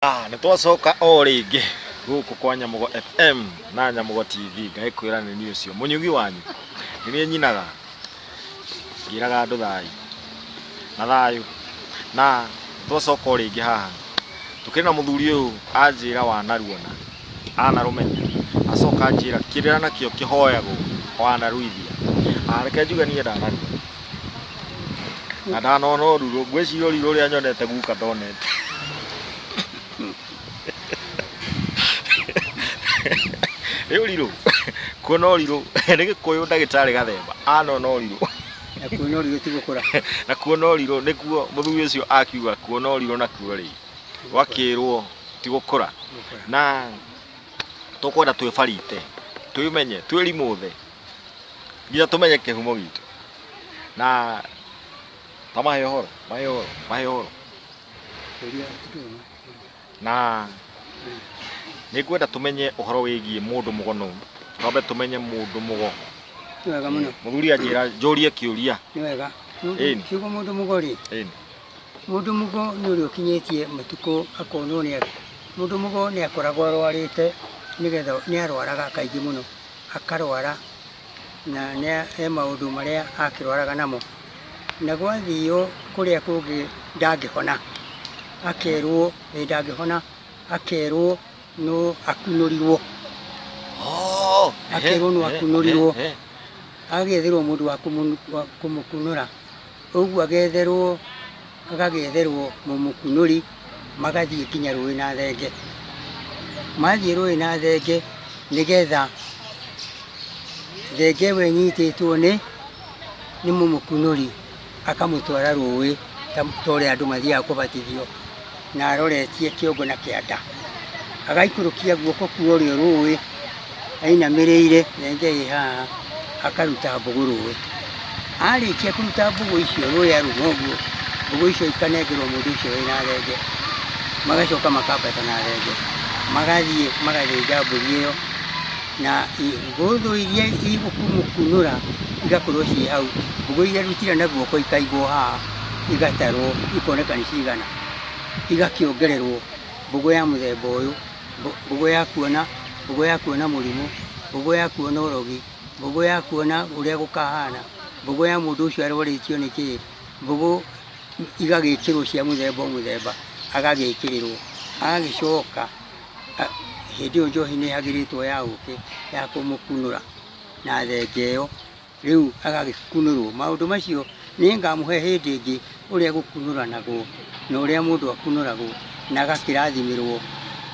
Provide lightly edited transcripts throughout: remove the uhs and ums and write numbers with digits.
Nĩ twacoka o rĩngĩ gũkũ kwa Nyamugo FM na Nyamugo TV. Ngagĩkwĩra nĩ niĩ ũcio mũnyugi wanyu, nĩ niĩ nyinaga ngĩraga andũ thayũ na thayũ. Na twacoka o rĩngĩ haha tũkĩrĩ na mũthuri ũyũ anjĩra wanaruona anarũmenya, acoka anjĩra kĩrĩra nakĩo kĩhoyagwo wanaruithia. Reke njuge niĩ ndanaruona na ndanona ũrirũ, ngwĩciria ũrirũ ũrĩa nyonete guka ndonete. Nĩ ũrirũ kuona ũrirũ nĩ Gĩkũyũ ndagĩtarĩ Gathemba anona ũrirũ. Na kuona ũrirũ ti gũkũra. Na kuona ũrirũ nĩkuo mũthuri ũcio akiuga kuona ũrirũ nakuo rĩ gwakĩrwo ti gũkũra. Na tũkwenda twĩbarite twĩmenye twĩrimũthe nginya tũmenye kĩhumo gitũ. Na ta mahe ũhoro, mahe ũhoro, mahe ũhoro. Na nĩ ngwenda tũmenye ũhoro wĩgiĩ mũndũ mũgo nũ. Twambe tũmenye mũndũ mũgo. Nĩ wega mũno. Mũthuri anjĩra njũrie kĩũria. Nĩ wega. Kiugo mũndũ mũgo rĩ, mũndũ mũgo nĩ ũrĩa ũkinyĩtie matukũ akonwo nĩ mũndũ mũgo nĩ akoragwo arwarĩte, nĩgetha nĩ arwaraga kaingĩ mũno, akarwara na nĩ he maũndũ marĩa akĩrwaraga namo. Na gwathio kũrĩa kũngĩ ndangĩhona, akerwo ndangĩhona, akerwo no akunũrirwo. Akerwo no akunũrirwo. Agĩetherwo mũndũ wa kũmũkunũra. Ũguo agetherwo, agagĩetherwo mũmũkunũri, magathiĩ nginya rũĩ na thenge. Mathiĩ rũĩ na thenge nĩgetha thenge ĩyo ĩnyitĩtwo nĩ mũmũkunũri, akamũtwara rũĩ ta ũrĩa andũ mathiaga kũbatithio, na aroretie kĩongo na kĩanda. Agaikũrũkia guoko kwa ũrĩo rũĩ, ainamĩrĩire thenge ĩ haha, akaruta mbũgũ rũĩ. Arĩkia kũruta mbũgũ icio rũĩ aruma ũguo, mbũgũ icio ikanengerwo mũndũ ũcio wĩna thenge. Magacoka makambata na thenge, magathiĩ magathĩnja mbũri ĩyo, na ngũthũ iria igũkũmũkunũra igakorwo ciĩ hau. Mbũgũ iria arutire na guoko ikaigwo haha, igatarwo, ikoneka nĩ cigana, igakĩongererwo mbũgũ ya mũthemba ũyũ, mbũgũ ya kuona, mbũgũ ya kuona mũrimũ, mbũgũ ya kuona ũrogi, mbũgũ ya kuona ũrĩa gũkahana, mbũgũ ya mũndũ ũcio arwarĩtio nĩ kĩĩ, mbũgũ igagĩkĩrwo cia mũthemba o mũthemba, agagĩkĩrĩrwo, agagĩcoka hĩndĩ ĩyo njohi nĩ ĩhagĩrĩtwo ya ũkĩ ya kũmũkunũra na thenge ĩyo, rĩu agagĩkunũrwo. Maũndũ macio nĩ ngamũhe hĩndĩ ĩngĩ ũrĩa gũkunũranagwo na ũrĩa mũndũ akunũragwo na agakĩrathimĩrwo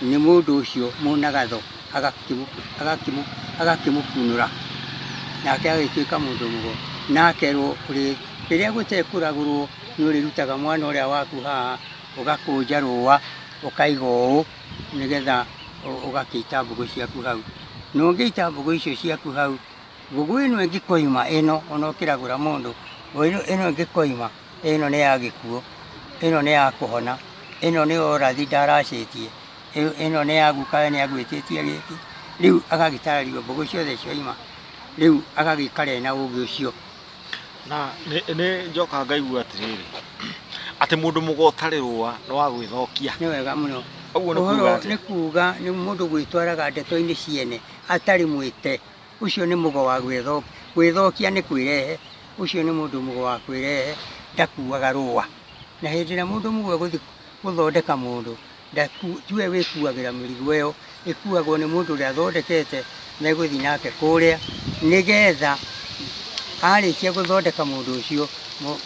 nĩ mũndũ ũcio mũnagatho, agakĩmũkunũra nake agĩtuĩka mũndũ mũgo. Na akerwo rĩrĩa gũtekũragũrwo nĩ ũrĩrutaga mwana ũrĩa waku haha, ũgakũnja rũa ũkaiga ũũ nĩgetha ũgakĩita mbũgũ ciaku hau. Na ũngĩita mbũgũ icio ciaku hau, mbũgũ ĩno ĩngĩkoima ĩno, ona ũkĩragũra mũndũ, ĩno ĩngĩkoima, ĩno nĩ ya gĩkuũ, ĩno nĩ ya kũhona, ĩno nĩ ũrathi ndaracĩtie, ĩno nĩ ya guka nĩ agwĩtĩtie gĩkĩ. Rĩu agagĩtarĩrio mbũgũ ciothe cioima, rĩu agagĩikara ena ũgĩ ũcio. Na nĩ njoka ngaigua atĩrĩrĩ, atĩ mũndũ mũgo ũtarĩ rũa nĩ wa gwĩthokia. Nĩ wega mũno. Ũguo nĩ kuga atĩa? Nĩ kuga nĩ mũndũ gwĩtwaraga ndeto-inĩ ciene atarĩ mwĩte. Ũcio nĩ mũgo wa gwĩthokia. Gwĩthokia nĩ kwĩrehe. Ũcio nĩ mũndũ mũgo wa kwĩrehe, ndakuaga rũa. Na hĩndĩ ĩrĩa mũndũ mũgo egũthiĩ gũthondeka mũndũ, tiwe wĩkuagĩra mĩrigo ĩyo, ĩkuagwo nĩ mũndũ ũrĩa athondekete, megũthiĩ nake kũrĩa, nĩgetha arĩkia gũthondeka mũndũ ũcio,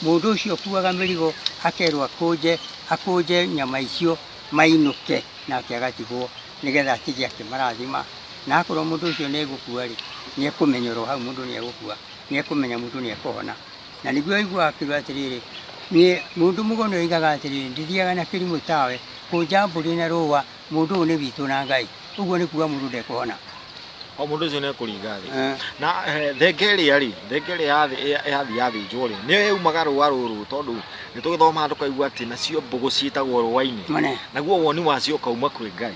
mũndũ ũcio ũkuaga mĩrigo akerwo akũnje nyama icio mainũke, nake agatigwo nĩgetha atige akĩmarathima. Na akorwo mũndũ ũcio nĩ egũkua rĩ, nĩ ekũmenya oro hau mũndũ nĩ egũkua, nĩ ekũmenya mũndũ nĩ ekũhona. Na nĩguo aiguaga akiuga atĩrĩrĩ, niĩ mũndũ mũgo nĩ oigaga atĩrĩrĩ, ndithiaga na kĩrimũ tawe, kũnja mbũri na rũa, mũndũ ũyũ nĩ witũ na Ngai. Ũguo nĩ kuga mũndũ ndekũhona. O mũndũ ũcio nĩ ekũringa thĩ. Na thenge ĩrĩa rĩ, thenge ĩrĩa yathiĩ yathĩnjwo rĩ, nĩyo yaumaga rũa rũrũ, tondũ nĩ tũgĩthomaga tũkaigua atĩ nacio mbũgũ ciĩtagwo rũa-inĩ. Naguo woni wacio ũkauma kwĩ Ngai.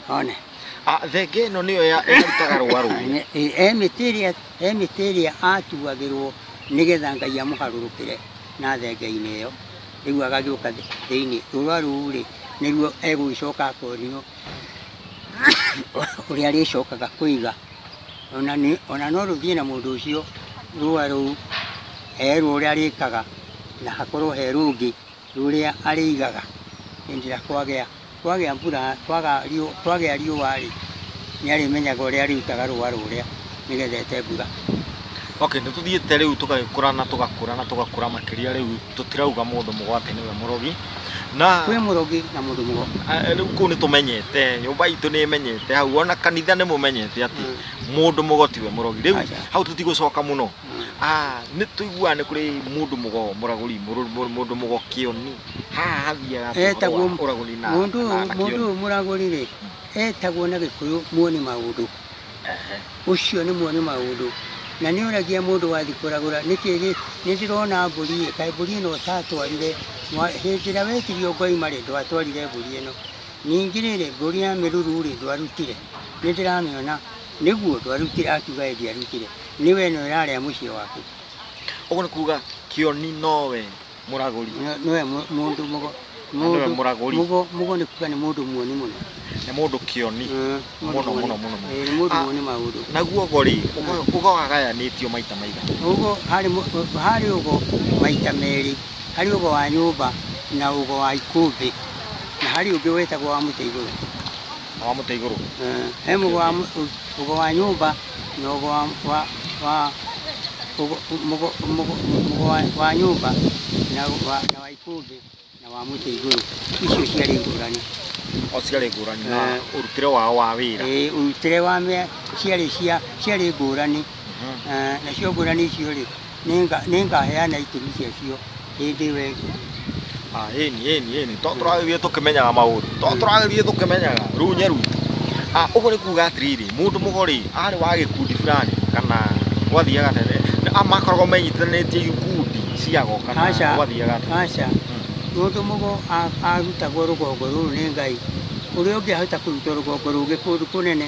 Thenge ĩno nĩyo yarutaga rũa rũrũ. He mĩtĩ ĩrĩa atuagĩrwo nĩgetha Ngai amũharũrũkĩre na thenge-inĩ ĩyo. Rĩu agagĩũka thĩinĩ. Rũa rũu rĩ, Nĩruo egũgĩcoka akonio ũrĩa arĩcokaga kũiga. Ona no rũthiĩ na mũndũ ũcio rũa rũu erwo ũrĩa arĩkaga na hakorwo he rũngĩ rũrĩa arĩigaga hĩndĩ ĩrĩa kwagĩa mbura kwagĩa riũa rĩ, nĩ arĩmenyaga ũrĩa arĩrutaga rũa rũrĩa nĩgetha ete mbura. Okay, nĩ tũthiĩte rĩu tũgagĩkũra na tũgakũra na tũgakũra makĩria rĩu tũtirauga mũndũ mũgo atĩ nĩwe mũrogi. Na kwĩ mũrogi na mũndũ mũgo. Rĩu kũu nĩ tũmenyete, nyũmba itũ nĩ ĩmenyete hau, ona kanitha nĩ mũmenyete atĩ mũndũ mũgo tiwe mũrogi. Rĩu hau tũtigũcoka mũno. Nĩ tũiguaga nĩ kũrĩ mũndũ mũgo mũragũri, mũndũ mũgo kĩoni. Haha hathiaga atĩa ũhoro wa ũragũri na Mũndũ ũyũ mũragũri rĩ, etagwo na Gĩkũyũ muoni maũndũ. Ũcio nĩ muoni maũndũ. Na nĩ ũragia mũndũ wathiĩ kũragũra nĩkĩ nĩ ndĩrona mbũri ĩ, kaĩ mbũri ĩno ũtatwarire hĩndĩ ĩrĩa wetirio ngoima rĩ, ndwatwarire mbũri ĩno. Ningĩ rĩrĩ, mbũri ya mĩruru rĩ, ndwarutire. Nĩ ndĩramĩona nĩguo ndwarutire, akiuga ĩ ndiarutire. Nĩwe ĩno ĩrarĩa mũciĩ waku. Ũguo nĩ kuga kĩoni nowe mũragũri. Nowe mũndũ mũgo. Nĩwe mũragũri. Mũgo nĩ kuga nĩ mũndũ muoni mũno. Nĩ mũndũ kĩoni. Mũno mũno mũno. Nĩ mũndũ muoni maũndũ. Naguo ũgo rĩ, ũgo wagayanĩtio maita maigana? Ũgo harĩ ũgo maita merĩ. Harĩ ũgo wa nyũmba na ũgo wa ikũmbĩ. Na harĩ ũngĩ wetagwo wa mũtĩ igũrũ. Wa mũtĩ igũrũ. He mũgo wa ũgo wa nyũmba na ũgo wa mũgo wa nyũmba na wa ikũmbĩ na wa mũtĩ igũrũ. Icio ciarĩ ngũrani. O ciarĩ ngũrani na ũrutĩre wao wa wĩra. Ũrutĩre wa ciarĩ ngũrani. Nacio ngũrani icio rĩ, nĩ ngaheana itũmi ciacio hĩndĩ ĩyo ĩngĩ. Ĩni to tũragĩthiĩ tũkĩmenyaga maũndũ, to tũragĩthiĩ tũkĩmenyaga runye rwitũ. Ũguo nĩ kuga atĩrĩrĩ, mũndũ mũgo rĩ, arĩ wa gĩkundi fulani kana gwathiaga atĩa? Makoragwo menyitanĩtie ikundi ciago kana gwathiaga atĩa? Aca. Mũndũ mũgo arutagwo rũgongo rũrũ nĩ Ngai. Ũrĩa ũngĩahota kũrutwo rũgongo rũngĩ kũndũ kũnene.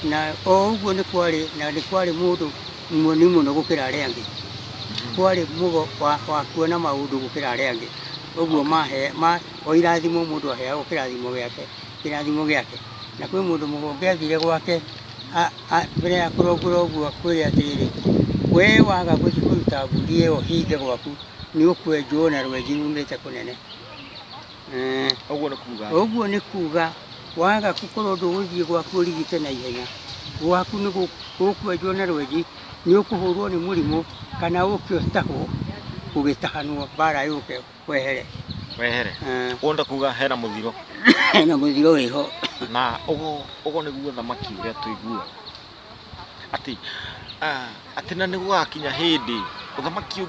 Na o ũguo nĩ kwarĩ, na nĩ kwarĩ mũndũ muoni mũno gũkĩra arĩa angĩ. Kwarĩ mũgo wa kuona maũndũ gũkĩra arĩa angĩ. Ũguo o irathimo mũndũ aheagwo kĩrathimo gĩake, kĩrathimo gĩake. Na kwĩ mũndũ mũgo ũngĩathire gwake mbere ya kũrongora ũguo akwĩre atĩrĩrĩ, we waga gũthiĩ kũruta mbũri ĩyo hinge gwaku nĩ ũkwenjwo na rwenji rumĩte kũnene. Ũguo nĩ kuga? Ũguo nĩ kuga waga gũkorwo ndũgũthiĩ gwaku ũrigite na ihenya, gwaku nĩ gũkwenjwo na rwenji, nĩ ũkũhũrwo nĩ mũrimũ kana ũke ũtahwo, ũgĩtahanwo mbara yũke wehere. Wehere. Ũguo kuga hena mũthiro. Hena mũthiro wĩho. Na ũguo nĩguo thamaki ũrĩa tũiguaga. Atĩ atĩ na nĩ gũgakinya hĩndĩ ũthamaki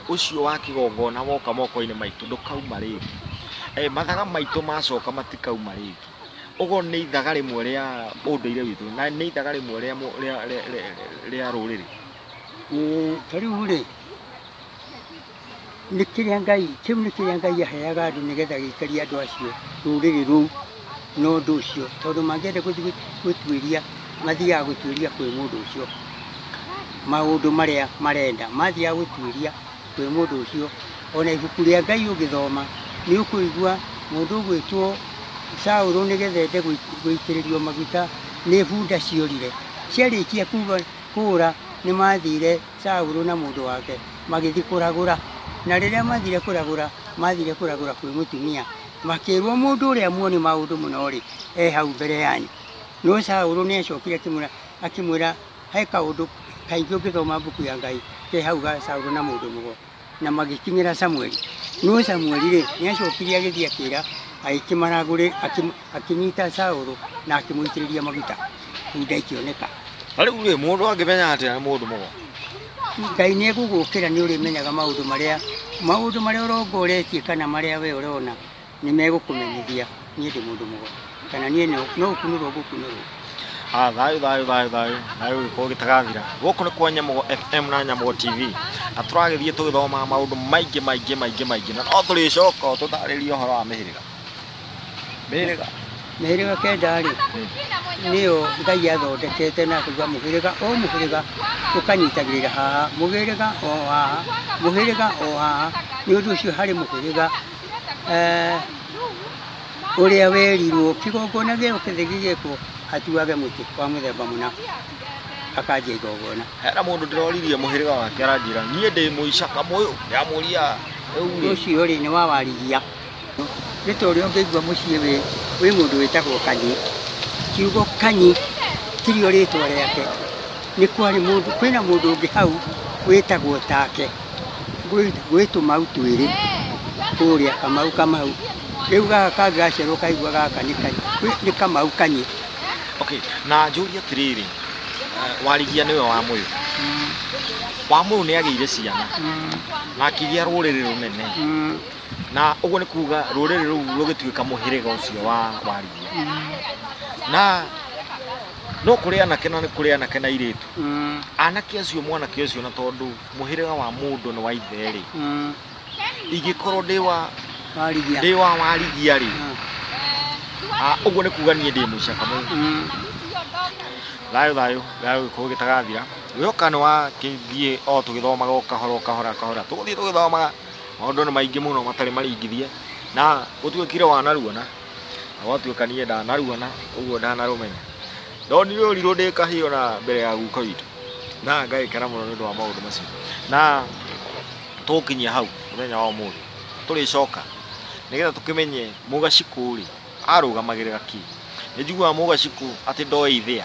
ũcio wa kĩgongona woka moko-inĩ maitũ ndũkauma rĩngĩ. Mathaga maitũ macoka matikauma rĩngĩ. Ũguo nĩ ithaga rĩmwe rĩa ũndũire witũ na nĩ ithaga rĩmwe rĩa rũrĩrĩ. Ta rĩu rĩ, nĩ kĩrĩa Ngai, kĩu nĩ kĩrĩa Ngai aheaga andũ nĩgetha gĩikarie andũ acio rũrĩrĩ rũu na ũndũ ũcio, tondũ mangĩenda gũthiĩ gũtuĩria, mathiaga gũtuĩria kwĩ mũndũ ũcio maũndũ marĩa marenda, mathiaga gũtuĩria kwĩ mũndũ ũcio. Ona ibuku rĩa Ngai ũngĩthoma nĩ ũkũigua mũndũ ũgwĩtwo Saũlũ nĩgetha ende gũitĩrĩrio maguta nĩ bunda ciorire. Ciarĩkia kũra nĩ mathire Saũlũ na mũndũ wake magĩthiĩ kũragũra. Na rĩrĩa mathire kũragũra, mathire kũragũra kwĩ mũtumia, makĩrwo mũndũ ũrĩa muoni maũndũ mũno rĩ, e hau mbere yanyu. No Saũlũ nĩ acokire akĩmwĩra he kaũndũ kaingĩ ũngĩthoma mbuku ya Ngai ke hau ga Saũlũ na mũndũ mũgo, na magĩkinyĩra Samueli. No Samueli rĩ, nĩ acokire agĩthiĩ akĩra, agĩkĩmaragũrĩ, akĩnyita Saũlũ na akĩmũitĩrĩria maguta, bunda ikĩoneka. Na rĩu rĩ, mũndũ angĩmenya atĩa nĩ mũndũ mũgo? Ngai nĩ egũgũkĩra nĩ ũrĩmenyaga maũndũ marĩa ũrongoretie kana marĩa we ũrona nĩ megũkũmenyithia niĩ ndĩ mũndũ mũgo kana niĩ no ũkunũrwo ngũkunũrwo. Thayũ thayũ thayũ thayũ thayũ gĩkorwo gĩtagathira. Gũkũ nĩ kwa Nyamũgo FM na Nyamũgo TV na tũragĩthiĩ tũgĩthomaga maũndũ maingĩ maingĩ maingĩ maingĩ na no tũrĩcoka tũtarĩrie ũhoro wa mĩhĩrĩga. Mĩhĩrĩga Mĩhĩrĩga kenda rĩ, nĩyo Ngai athondekete na akauga mũhĩrĩga o mũhĩrĩga ũkanyitagĩrĩra haha, mũhĩrĩga o haha, mũhĩrĩga o haha. Nĩ ũndũ ũcio harĩ mũhĩrĩga Ũrĩa werirwo kĩgongona gĩothe gĩgĩkwo atuage mũtĩ wa mũthemba mũna akanjia igongona. Hena mũndũ ndĩroririe mũhĩrĩga wake aranjĩra niĩ ndĩ mũica Kamũyũ, ndĩramũria rĩu rĩ Ũcio rĩ nĩ wa Warigia. Nĩ ta ũrĩa ũngĩigua mũciĩ wĩ mũndũ wĩtagwo Kanyi. Kiugo Kanyi tirio rĩtwa rĩake. Nĩ kwarĩ mũndũ, kwĩna mũndũ ũngĩ hau wĩtagwo take. Gwĩ tũmau twĩrĩ kũrĩa Kamau Kamau. Rĩu gaka kangĩ gaciarwo kaigua gaka nĩ Kanyi, nĩ Kamau Kanyi. Okay, na njũrie atĩrĩrĩ, Warigia nĩwe wa Mũyũ. Wa Mũyũ nĩ agĩire ciana na akĩgĩa rũrĩrĩ rũnene. Na ũguo nĩ kuga rũrĩrĩ rũu rũgĩtuĩka mũhĩrĩga ũcio wa Warigia. Na no kũrĩ anake na nĩ kũrĩ anake na airĩtu. Anake acio mwanake ũcio na tondũ mũhĩrĩga wa mũndũ nĩ wa ithe rĩ, ingĩkorwo ndĩ wa Warigia. Ndĩ wa Warigia rĩ, ũguo nĩ kuga niĩ ndĩ mũica Kamũyũ. Thayũ thayũ, thayũ gĩkũyũ gĩtagathira. Wĩhoka nĩ wakĩthiĩ o tũgĩthomaga o kahora o kahora kahora. Tũgũthiĩ tũgĩthomaga, maũndũ nĩ maingĩ mũno matarĩ maringithie. Na gũtuĩkire wanaruona, na gwatuĩka niĩ ndanaruona, ũguo ndanarũmenya. Ndonire ũrirũ ndĩ kahĩĩ ona mbere ya guka witũ. Na ngagĩkena mũno nĩ ũndũ wa maũndũ macio. Na tũgũkinyia hau mũthenya wa ũmũthĩ. Tũrĩcoka nĩgetha tũkĩmenye Mũgacikũ rĩ arũgamagĩrĩra kĩ. Nĩ njiguaga Mũgacikũ atĩ ndoĩ ithĩa.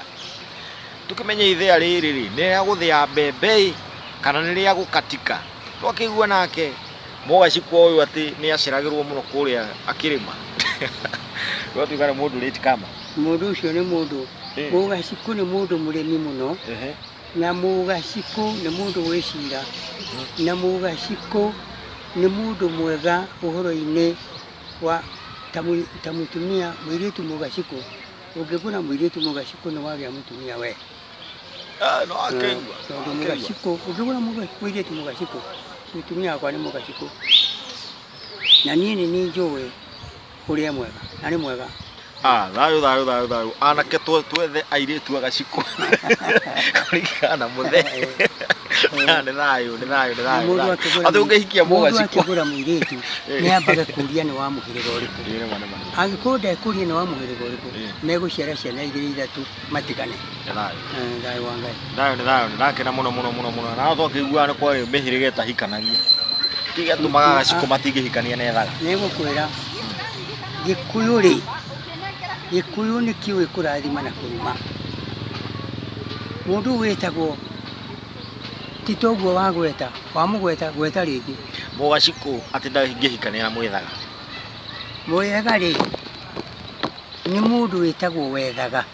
Tũkĩmenye ithĩa rĩrĩ rĩ, nĩ rĩa gũthĩa mbembe ĩ, kana nĩ rĩa gũkatika. Twakĩigua nake Mũgacikũ ũyũ atĩ nĩ aceragĩrwo mũno kũrĩa akĩrĩma. Gwatuĩka nĩ mũndũ late comer. Mũndũ ũcio nĩ mũndũ, Mũgacikũ nĩ mũndũ mũrĩmi mũno. Na Mũgacikũ nĩ mũndũ wĩcira. Na Mũgacikũ nĩ mũndũ mwega ũhoro-inĩ wa ta mũtumia, mũirĩtu Mũgacikũ. Ũngĩgũra mũirĩtu Mũgacikũ nĩ wagĩa mũtumia we. No akĩigua. Tondũ Mũgacikũ, ũngĩgũra mũirĩtu Mũgacikũ, mũtumia wakwa nĩ Mũgacikũ. Na niĩ nĩ niĩ njũĩ ũrĩa mwega, na nĩ mwega. Thayũ thayũ thayũ thayũ. Anake twethe airĩtu agacikũ. Kũringana na mũthee. Nĩ thayũ, nĩ thayũ, nĩ thayũ. Mũndũ akĩgũra Atĩ ũngĩhikia mũndũ Mũgacikũ. akĩgũra mũirĩtu, nĩ ambaga kũria nĩ wa mũhĩrĩga ũrĩkũ. Nĩ ma, nĩ ma. Angĩkorwo ndekũria nĩ wa mũhĩrĩga ũrĩkũ, megũciara ciana igĩrĩ ithatũ matigane. Nĩ thayũ. Thayũ wa Ngai. Thayũ nĩ thayũ, nĩ ndakena mũno mũno mũno mũno. Na twakĩiguaga nĩ kwarĩ mĩhĩrĩga ĩtahikanagia. Kĩ gĩatũmaga agacikũ matingĩhikania na ethaga? Nĩngũkwĩra, Gĩkũyũ rĩ, Gĩkũyũ nĩ kĩũĩ kũrathima na kũruma. Mũndũ ũyũ wĩtagwo ti toguo wagweta, wamũgweta, gweta rĩngĩ. Mũgacikũ atĩ ndangĩhikania na mwĩthaga. Mwĩthaga rĩ, nĩ mũndũ wĩtagwo wethaga.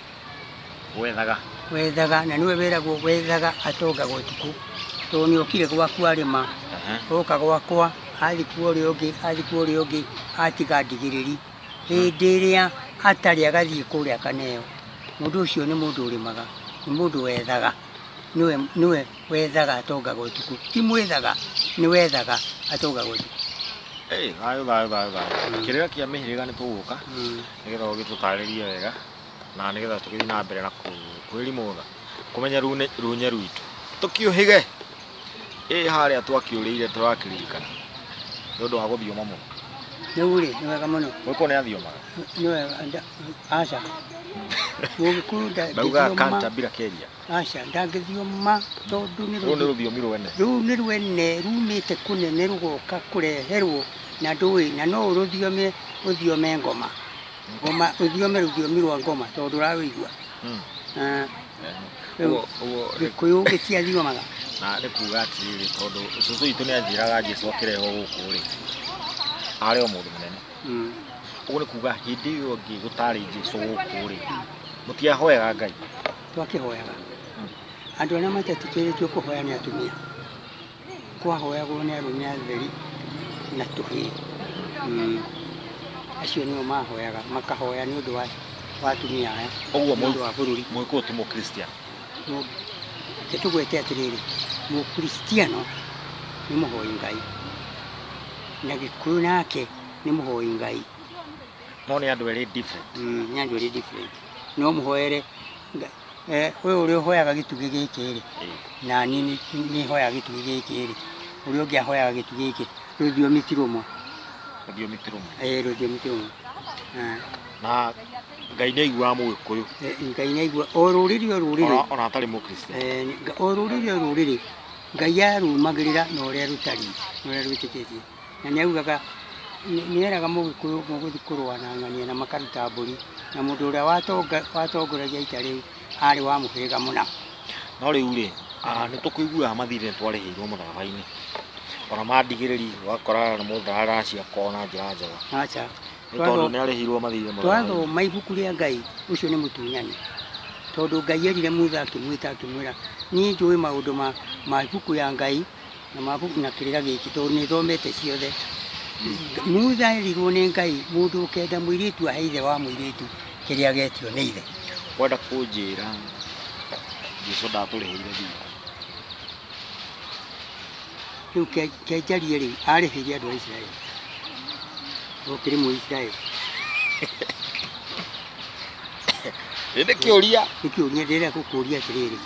Wethaga. Wethaga, na nĩwe wĩragwo wethaga atongaga ũtukũ. Tondũ nĩ okire gwaku arĩma, oka gwakwa, athiĩ kwa ũrĩa ũngĩ, athiĩ kwa ũrĩa ũngĩ, atiga ndigĩrĩri. Hĩndĩ ĩrĩa atarĩ agathiĩ kũrĩa akaneo. Mũndũ ũcio nĩ mũndũ ũrĩmaga, nĩ mũndũ wethaga. Nĩwe wethaga atongaga ũtukũ. Ti mwĩthaga, nĩ wethaga atongaga ũtukũ. Thayũ, thayũ, thayũ, thayũ. Kĩrĩra kĩa mĩhĩrĩga nĩ tũgũka, nĩgetha ũgĩtũtarĩrie wega, na nĩgetha tũgĩthiĩ na mbere na kwĩrimũtha, kũmenya runye rwitũ. Tũkĩũhĩge. Harĩa twakĩũrĩire tũrakĩririkana. Nĩ ũndũ wa gũthioma mũno. Rĩu rĩ, nĩ wega mũno. Mũgĩkũyũ nĩ athiomaga? Nĩ wega, aca. Mũgĩkũyũ Ndaugaga ndangĩthioma. Kanta bila keria. Aca, ndangĩthioma tondũ nĩ Rũu nĩ rũthiomi rwene. Rũu nĩ rwene rumĩte kũnene rũgoka kũreherwo na ndũĩ, na no ũrũthiome, ũthiome ngoma. Ngoma, ũthiome rũthiomi rwa ngoma tondũ ũrarũigua. Rĩu Ũguo Gĩkũyũ gĩtiathiomaga. Na nĩ kuga atĩrĩrĩ, tondũ cũcũ witũ nĩ anjĩraga Jesũ akĩrehwo gũkũ rĩ, arĩ o mũndũ mũnene. Ũguo nĩ kuga hĩndĩ ĩyo ĩngĩ gũtarĩ Jesũ gũkũ rĩ, mũtiahoyaga Ngai? Twakĩhoyaga. Andũ arĩa matetĩkĩrĩtio kũhoya nĩ atumia. Kwahoyagwo nĩ arũme atheri na tũhĩĩ. Acio nĩo mahoyaga, makahoya nĩ ũndũ wa atumia aya. Ũguo Nĩ ũndũ wa bũrũri. Mũgĩkũyũ ti Mũkristiano? Reke tũgwete atĩrĩrĩ, Mũkristiano nĩ mũhoi Ngai, na Gĩkũyũ nake nĩ mũhoi Ngai. No nĩ andũ erĩ different. Nĩ andũ erĩ different. No mũhoere ũyũ ũrĩa ũhoyaga gĩtugĩ gĩkĩ rĩ, na niĩ nĩ hoyaga gĩtugĩ gĩkĩ rĩ, ũrĩa ũngĩ ahoyaga gĩtugĩ gĩkĩ, rũthiomi ti rũmwe. Rũthiomi ti rũmwe. Rũthiomi ti rũmwe. Na Ngai nĩ aiguaga Mũgĩkũyũ. Ngai nĩ aigua o rũrĩrĩ o rũrĩrĩ. Ona atarĩ Mũkristiano. O rũrĩrĩ o rũrĩrĩ Ngai arumagĩrĩra na ũrĩa rũtariĩ na ũrĩa rwĩtĩkĩtie. Na nĩ augaga nĩ eraga Mũgĩkũyũ mũgũthiĩ kũrũa na ng'ania na makaruta mbũri, na mũndũ ũrĩa watongoragia ita rĩu arĩ wa mũhĩrĩga mũna. No rĩu rĩ, nĩ tũkũiguaga mathirĩ nĩ twarĩhĩirwo mũtharaba-inĩ. Ona mandigĩrĩri ũgakora mũndũ ndaraciakwo na njĩra njega. Aca. Nĩ tondũ nĩ arĩhirwo mathirĩ mũtharaba-inĩ. Twathoma ibuku rĩa Ngai, ũcio nĩ mũtunyani. Tondũ Ngai erire Musa akĩmwĩta akĩmwĩra, niĩ njũĩ maũndũ ma ibuku ya Ngai na mabuku na kĩrĩra gĩkĩ tondũ nĩ thomete ciothe. Musa erirwo nĩ Ngai mũndũ ũkenda mũirĩtu ahe ithe wa mũirĩtu kĩrĩa agetio nĩ ithe. Kwenda kũnjĩra Jesũ ndatũrĩhĩire thirĩ. Rĩu kenjarie rĩu arĩhĩire andũ a Isiraeli. Ũkĩrĩ Mũisiraeli. Nĩ kĩũria. Nĩ kĩũria ndĩrenda gũkũria atĩrĩrĩ.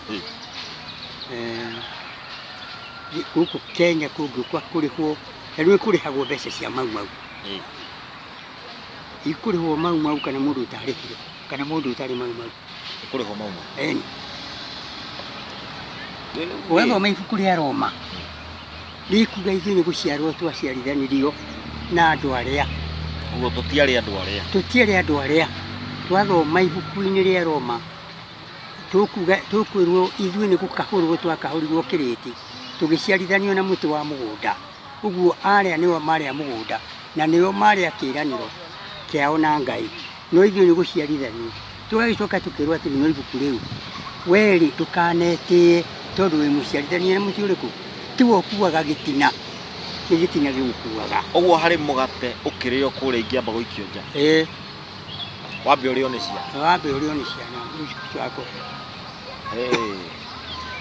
Gũkũ Kenya kũngĩũka kũrĩhwo, rĩu kũrĩhagwo mbeca cia mau mau. Ikũrĩhwo mau mau kana mũndũ ũtarĩhire, kana mũndũ ũtarĩ mau mau. Ikũrĩhwo mau mau. Ĩni. Ũgathoma ibuku rĩa Roma, rĩkuga ithuĩ nĩ gũciarwo twaciarithanirio na andũ arĩa. Ũguo tũtiarĩ andũ arĩa. Tũtiarĩ andũ arĩa. Twathoma ibuku-inĩ rĩa Roma, tũkwĩrwo ithuĩ nĩ gũkahũrwo twakahũrirwo kĩrĩti, tũgĩciarithanio na mũtĩ wa mũgũnda. Ũguo arĩa nĩo marĩ a mũgũnda, na nĩo marĩ a kĩĩranĩro kĩao na Ngai. No ithuĩ nĩ gũciarithanio. Tũgagĩcoka tũkĩrwo atĩrĩ no ibuku rĩu, werĩ ndũkanetĩe tondũ wĩ mũciarithanie na mũtĩ ũrĩkũ? Tiwe ũkuaga gĩtina, nĩ gĩtina gĩgũkuaga. Ũguo harĩ mũgate ũkĩrĩo kũrĩa ingĩamba gũikio nja. Wambe ũrĩo nĩ ciana. Wambe ũrĩo nĩ ciana, ũcio wako.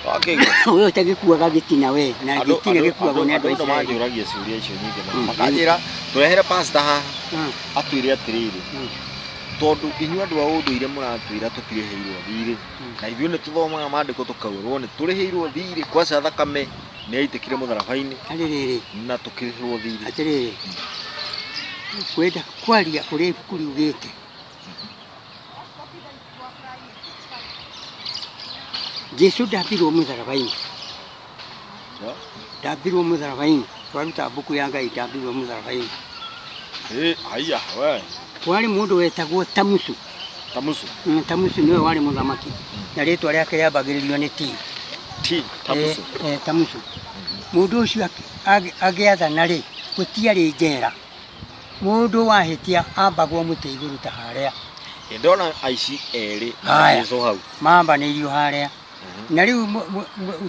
Wakĩigua? We ũtagĩkuaga gĩtina we, na gĩtina gĩkuagwo nĩ andũ a Andũ Isiraeli. manjũragia ciũria icio nyingĩ mũno. Makanjĩra tũrehere pastor haha atwĩre atĩrĩrĩ, tondũ inyuĩ andũ a ũndũire mũratwĩra tũtirĩhĩirwo thirĩ, na ithuĩ nĩ tũthomaga maandĩko tũkaurwo nĩ tũrĩhĩirwo thirĩ, kwaca thakame nĩ yaitĩkire mũtharaba-inĩ Atĩrĩrĩ. na tũkĩrĩhĩrwo thirĩ. Atĩrĩrĩ, kwenda kwaria ũrĩa ibuku riugĩte, Jesũ ndambirwo mũtharaba-inĩ. Ndambirwo mũtharaba-inĩ. Twaruta mbuku ya Ngai ndambirwo mũtharaba-inĩ. Haiya, we. Kwarĩ mũndũ wetagwo Tamusu. Tamusu? Tamusu nĩwe warĩ mũthamaki. Na rĩtwa rĩake rĩambagĩrĩrio nĩ T. T, Tamusu. Tamusu. Mũndũ ũcio agĩathana rĩ, gũtiarĩ njera. Mũndũ wahĩtia ambagwo mũtĩ igũrũ ta harĩa. Ndona aici erĩ na Haya. Jesũ hau. Mambanĩirio harĩa. Na rĩu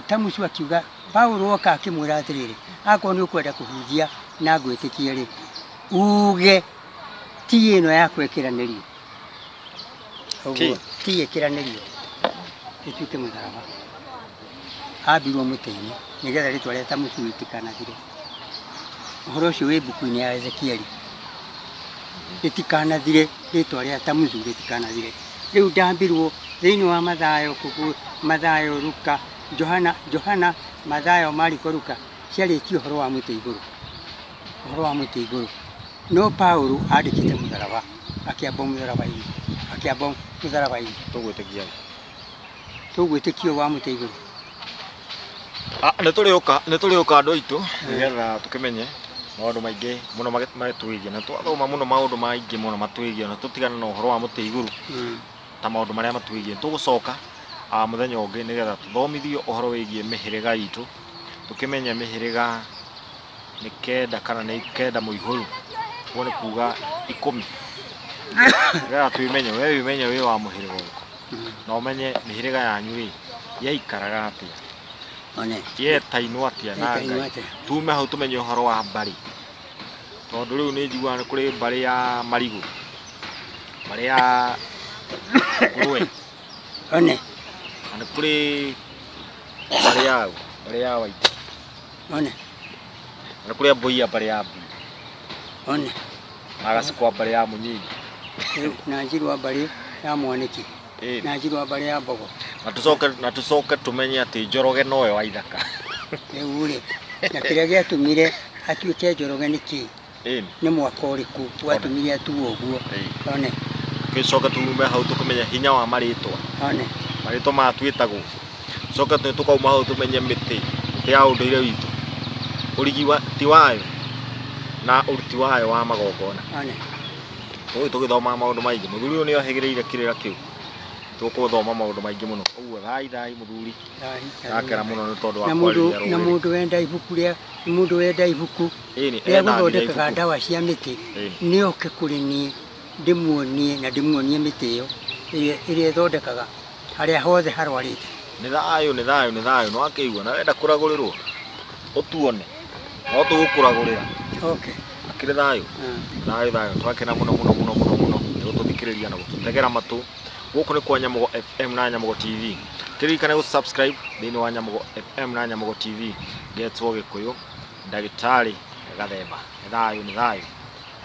Tamusu akiuga, Paulo oka akĩmwĩra atĩrĩrĩ, akorwo nĩ ũkwenda kũhunjia na ngwĩtĩkie rĩ, uge ti ĩno ya kwĩkĩranĩrio. Ũguo, ti ĩkĩranĩrio. Ĩtuĩke mũtharaba. Ambirwo mũtĩ-inĩ nĩgetha rĩtwa rĩa Tamusu rĩtikanathire. Ũhoro ũcio wĩ mbuku-inĩ ya Ezekieli. Rĩtikanathire, rĩtwa rĩa Tamusu rĩtikanathire. Rĩu ndambirwo thĩinĩ wa Mathayo, kũguo Mathayo, Luka, Johana, Johana, Mathayo, Mariko, Luka, ciarĩtie ũhoro wa mũtĩ igũrũ. Ũhoro wa mũtĩ igũrũ. No Paulo andĩkĩte mũtharaba, akĩamba mũtharaba-inĩ, akĩamba mũtharaba-inĩ. Tũgwĩtĩkia. Tũgwĩtĩkio wa mũtĩ igũrũ. Nĩ tũrĩũka andũ aitũ, nĩgetha tũkĩmenye maũndũ maingĩ mũno matwĩgiĩ, na twathoma mũno maũndũ maingĩ mũno matwĩgiĩ, na tũtigane na ũhoro wa mũtĩ igũrũ ta maũndũ marĩa matwĩgiĩ. Tũgũcoka mũthenya ũngĩ nĩgetha tũthomithio ũhoro wĩgiĩ mĩhĩrĩga itũ, tũkĩmenye mĩhĩrĩga nĩ kenda kana nĩ kenda mũihũru, ũguo nĩ kuga 10. Nĩgetha twĩmenye, we wĩmenye wĩ wa mũhĩrĩga ũrĩkũ, na ũmenye mĩhĩrĩga yanyu rĩ yaikaraga atĩa, yetainwo atĩa na Yetainwo Ngai. atĩa? Tume hau tũmenye ũhoro wa mbarĩ, tondũ rĩu nĩ njiguaga nĩ kũrĩ mbarĩ ya marigũ, mbarĩ ya ngũrwe, na nĩ kũrĩ mbarĩ ya mbarĩ ya waitũ, na nĩ kũrĩ mbũi ya mbarĩ ya mbui, na gacikwa mbarĩ ya mũnyinyi, na njirũ wa mbarĩ ya mwanĩki, na njirũ wa mbarĩ ya mbogo. Na tũcoke tũmenye atĩ Njoroge nowe wa ithaka. Rĩu rĩ, na kĩrĩa gĩatũmire atuĩke Njoroge nĩ kĩĩ? Ĩni. Nĩ mwaka ũrĩkũ watũmire atuo ũguo. One. Tũgĩcoka tume hau tũkĩmenya hinya wa marĩtwa. One. Marĩtwa maya twĩtagwo. Tũcoke tũkauma hau tũmenye mĩtĩ, mĩtĩ ya ũndũire witũ, ũrigi ti wayo na ũruti wayo wa magongona. One. Tũgũthiĩ tũgĩthomaga maũndũ maingĩ. Mũthuri ũyũ nĩ ohĩgĩrĩire kĩrĩra kĩu. Tũgũthoma maũndũ maingĩ mũno. Ũguo thai thai mũthuri. Ndakena mũno nĩ tondũ wa Na mũndũ kwarĩria na rũrĩrĩ. Mũndũ wenda ibuku rĩa mũndũ wenda ibuku Ĩni, rĩa ena nginya gũthondekaga ibuku. ndawa cia mĩtĩ, Ĩni. nĩ oke kũrĩ niĩ ndĩmuonie na ndĩmuonie mĩtĩ ĩyo ĩrĩa ĩthondekaga harĩa hothe harwarĩte. Nĩ thayũ, nĩ thayũ, nĩ thayũ. Nĩ wakĩigua? Na wenda kũragũrĩrwo ũtuone, no tũgũkũragũrĩra. Okay. Akĩrĩ thayũ. Thayũ thayũ. Twakena mũno mũno mũno mũno mũno nĩ gũtũthikĩrĩria na gũtũtegera matũ. Gũkũ nĩ kwa Nyamugo FM na Nyamugo TV. Kĩririkane gũ subscribe thĩinĩ wa Nyamugo FM na Nyamugo TV. Ngetwo Gĩkũyũ, ndagĩtarĩ Gathemba. Nĩ thayũ, nĩ thayũ.